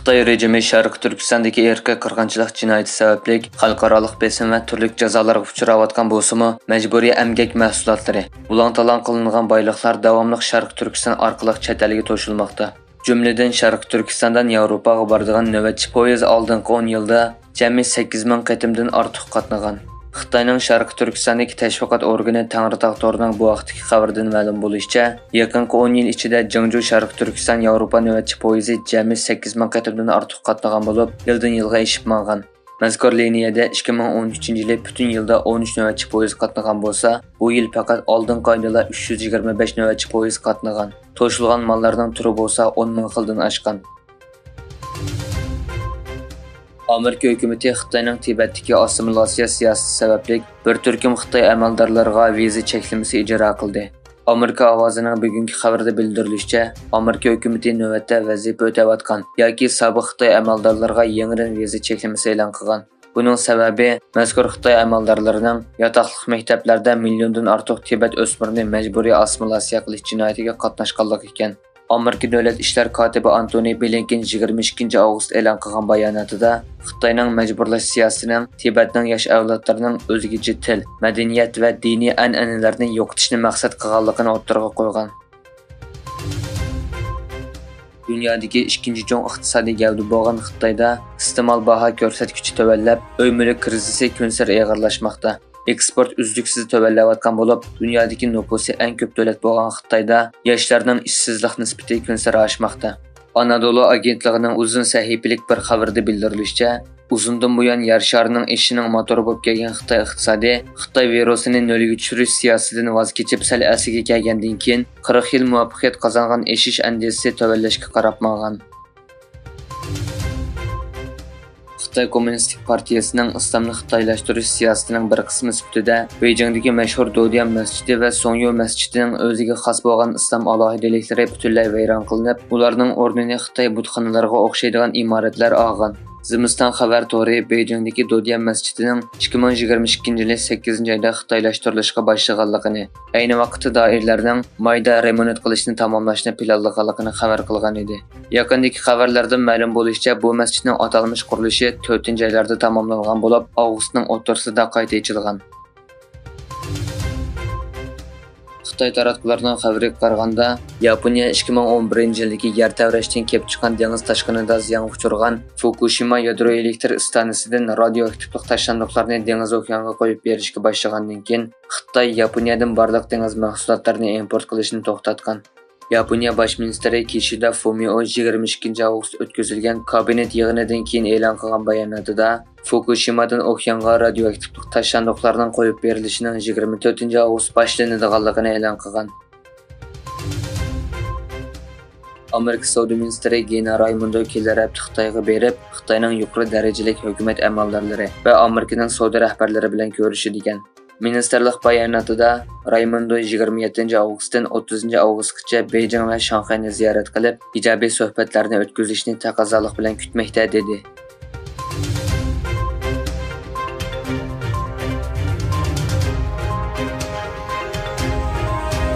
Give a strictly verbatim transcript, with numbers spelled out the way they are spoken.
خىتاي رېجىمى شەرقىي تۈركىستاندىكى ئىرقىي قىرغىنچىلىق جىنايىتى سەۋەبلىك خەلقئارالىق بېسىم ۋە تۈرلۈك جازالارغا ئۇچراۋاتقان بولسىمۇ، مەجبۇرىي ئەمگەك مەھسۇلاتلىرى، بۇلاڭ-تالاڭ قىلىنغان بايلىقلار داۋاملىق شەرقىي تۈركىستان ئارقىلىق چەت ئەلگە توشۇلماقتا. جۈملىدىن شەرقىي تۈركىستاندىن ياۋروپاغا بارىدىغان نۆۋەتچى پويىز ئالدىنقى ئون يىلدا جەمئىي سەككىز مىڭ قېتىمدىن ئارتۇق قاتنىغان. خىتاينىڭ شەرقىي تۈركىستاندىكى تەشۋىقات ئورگىنى تەڭرىتاغ تورىنىڭ بۇ ھەقتىكى خەۋىرىدىن مەلۇم بولۇشىچە، يېقىنقى ئون يىل ئىچىدە جېڭجۇ شەرقىي تۈركىستان ياۋروپا نۆۋەتچى پويىزى جەمئىي سەككىز مىڭ قېتىمدىن ئارتۇق قاتنىغان بولۇپ، يىلدىن يىلغا ئېشىپ ماڭغان. مەزكۇر لىنىيەدە ئىككى مىڭ ئون ئۈچىنچى يىلى پۈتۈن يىلدا ئون ئۈچ نۆۋەتچى پويىز قاتنىغان بولسا، بۇ يىل پەقەت ئالدىنقى ئايدىلا ئۈچ يۈز يىگىرمە بەش نۆۋەتچى پويىز قاتنىغان. توشۇلغان ماللارنىڭ تۈرى بولسا ئون مىڭ خىلدىن ئاشقان. ئامېرىكا ھۆكۈمىتى خىتاينىڭ تىبەتتىكى ئاسسىمىلياتسىيە سىياسىتى سەۋەبلىك بىر تۈركۈم خىتاي ئەمەلدارلىرىغا ۋىزا چەكلىمىسى ئىجرا قىلدى. ئامېرىكا ئاۋازىنىڭ بۈگۈنكى خەۋىرىدە بىلدۈرۈلۈشىچە، ئامېرىكا ھۆكۈمىتى نۆۋەتتە ۋەزىپە ئۆتەۋاتقان ياكى سابىق خىتاي ئەمەلدارلىرىغا يېڭىدىن ۋىزا چەكلىمىسى ئېلان قىلغان. بۇنىڭ سەۋەبى، مەزكۇر خىتاي ئەمەلدارلىرىنىڭ ياتاقلىق مەكتەپلەردە مىليوندىن ئارتۇق تىبەت ئۆسمۈرىنى مەجبۇرىي ئاسسىمىلياتسىيە قىلىش جىنايىتىگە قاتناشقانلىقى ئىكەن. ئامېرىكا دۆلەت ئىشلار كاتىپى ئانتونى بلىنكېن يىگىرمە ئىككىنچى ئاۋغۇست ئېلان قىلغان باياناتىدا، خىتاينىڭ مەجبۇرلاش سىياسىتىنىڭ تىبەتنىڭ ياش ئەۋلادلىرىنىڭ ئۆزگىچە تىل، مەدەنىيەت ۋە دىنىي ئەنئەنىلەرنى يوقىتىشنى مەقسەت قىلغانلىقىنى ئوتتۇرىغا قويغان. دۇنيادىكى ئىككىنچى چوڭ ئىقتىسادىي گەۋدە بولغان خىتايدا ئىستېمال باھا كۆرسەتكۈچى تۆۋەنلەپ، ئۆي مۈلۈك كىرىزىسى كۈنسېرى ئېغىرلاشماقتا. ئېكسپورت ئۈزلۈكسىز تۆۋەنلەۋاتقان بولۇپ، دۇنيادىكى نوپۇسى ئەڭ كۆپ دۆلەت بولغان خىتايدا ياشلارنىڭ ئىشسىزلىق نىسبىتى كۈنسېرى ئاشماقتا. ئانادولۇ ئاگېنتلىقىنىڭ ئۇزۇن سەھىپىلىك بىر خەۋىرىدە بىلدۈرۈلۈشىچە، ئۇزۇندىن بۇيان يەر شارىنىڭ ئېشىشىنىڭ موتورى بولۇپ كەلگەن خىتاي ئىقتىسادى خىتاي ۋىرۇسىنى نۆلگە چۈشۈرۈش سىياسىتىدىن ۋاز كېچىپ، سەل ئەسلىگە كەلگەندىن كېيىن، قىرىق يىل مۇۋەپپەقىيەت قازانغان ئېشىش ئەندىزىسى تۆۋەنلەشكە قاراپ ماڭغان. خىتاي كوممۇنىستىك پارتىيەسىنىڭ ئىسلامنى خىتايلاشتۇرۇش سىياسىتىنىڭ بىر قىسمى سۈپىتىدە، بېيجىڭدىكى مەشھۇر دوديان مەسچىتى ۋە سوڭيۇ مەسچىتىنىڭ ئۆزىگە خاس بولغان ئىسلام ئالاھىدىلىكلىرى پۈتۈنلەي ۋەيران قىلىنىپ، ئۇلارنىڭ ئورنىنى خىتاي بۇتخانىلىرىغا ئوخشايدىغان ئىمارەتلەر ئالغان. زىمىستان خەۋەر تورى بېيجىڭدىكى دوديان مەسچىتىنىڭ ئىككى مىڭ يىگىرمە ئىككىنچى يىلى سەككىزىنچى ئايدا خىتايلاشتۇرۇلۇشقا باشلىغانلىقىنى، ئەينى ۋاقىتتا دائىرىلەرنىڭ مايدا رېمونت قىلىشنى تاماملاشنى پىلانلىغانلىقىنى خەۋەر قىلغان ئىدى. يېقىندىكى خەۋەرلەردىن مەلۇم بولۇشىچە، بۇ مەسچىتنىڭ ئاتالمىش قۇرۇلۇشى تۆتىنچى ئايلاردا تاماملانغان بولۇپ، ئاۋغۇستنىڭ ئوتتۇرىسىدا قايتا ئېچىلغان. خىتاي تاراتقۇلىرىنىڭ خەۋىرىگە قارىغاندا، ياپونىيە ئىككى مىڭ ئون بىرىنچى يىلدىكى يەر تەۋرەشتىن كېلىپ چىققان دېڭىز تاشقىنىدا زىيانغا ئۇچرىغان فۇكۇشىما يادرو ئېلېكتر ئىستانسىسىدىن رادىيوئاكتىپلىق تاشلاندۇقلارنى دېڭىز ئوكيانغا قويۇپ بېرىشكە باشلىغاندىن كېيىن، خىتاي ياپونىيەدىن بارلىق دېڭىز مەھسۇلاتلىرىنى ئىمپورت قىلىشنى توختاتقان. ياپونىيە باش مىنىستىرى كىشىدا فۇمىئو يىگىرمە ئىككىنچى ئاۋغۇست ئۆتكۈزۈلگەن كابىنېت يىغىنىدىن كېيىن ئېلان قىلغان باياناتىدا، فۇكۇشىمادىن ئوكيانغا رادىيوئاكتىپلىق تاشلاندۇقلارنىڭ قويۇپ بېرىلىشىنىڭ يىگىرمە تۆتىنچى ئاۋغۇست باشلىنىدىغانلىقىنى ئېلان قىلغان. ئامېرىكا سودا مىنىستىرى گىنا رايموندو كېلەر ھەپتە خىتايغا بېرىپ، خىتاينىڭ يۇقىرى دەرىجىلىك ھۆكۈمەت ئەمەلدارلىرى ۋە ئامېرىكىنىڭ سودا رەھبەرلىرى بىلەن كۆرۈشىدىكەن. مىنىستىرلىق باياناتىدا، رايموندو يىگىرمە يەتتىنچى ئاۋغۇستتىن ئوتتۇزىنچى ئاۋغۇستقىچە بېيجىڭ ۋە شاڭخەينى زىيارەت قىلىپ، ئىجابىي سۆھبەتلەرنى ئۆتكۈزۈشنى تەقەززالىق بىلەن كۈتمەكتە، دېدى.